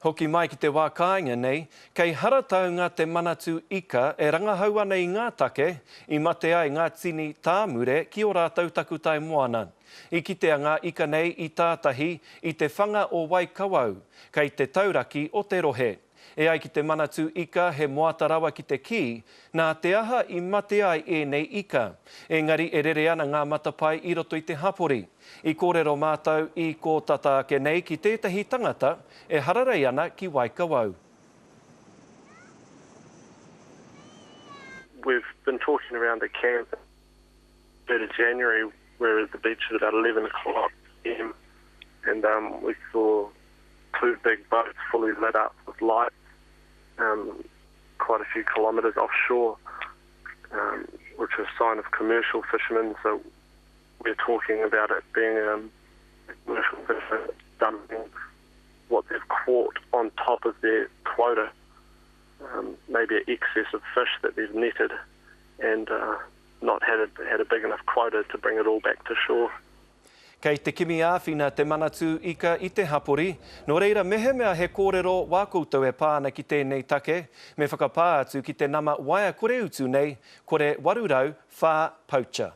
Hoki mai ki te wā kāinga nei, kei Harataunga te Manatū Ika e rangahau ana i ngā take i mate ai ngā tini tāmure ki ō rātou takutai moana. I kitea ngā ika nei i tātahi i te whanga o Waikawau, kei te tauraki o te rohe. E ai ki te Manatū Ika he moata rawa ki te kī, nā te aha i mate ai ēnei ika. Engari e rere ana ngā matapae i roto i te hapori. I kōrero mātou i kō tata ake nei ki tētahi tangata e hararei ana ki Waikawau. We've been talking around the camp 3rd of January we were at the beach at about 11 o'clock pm and um, we saw two big boats fully lit up with lights um, quite a few kilometres offshore, um, which is a sign of commercial fishermen. So we're talking about it being um, a commercial fisherman dumping what they've caught on top of their quota, um, maybe an excess of fish that they've netted and uh, not had a, had a big enough quota to bring it all back to shore. Kei te kimi āwhina te Manatū Ika i te hapori, nō reira mehemea he kōrero wā koutou e pā ana ki tēnei take, me whakapā atu ki te nama waea koreutu nei, kore 804 Poacher.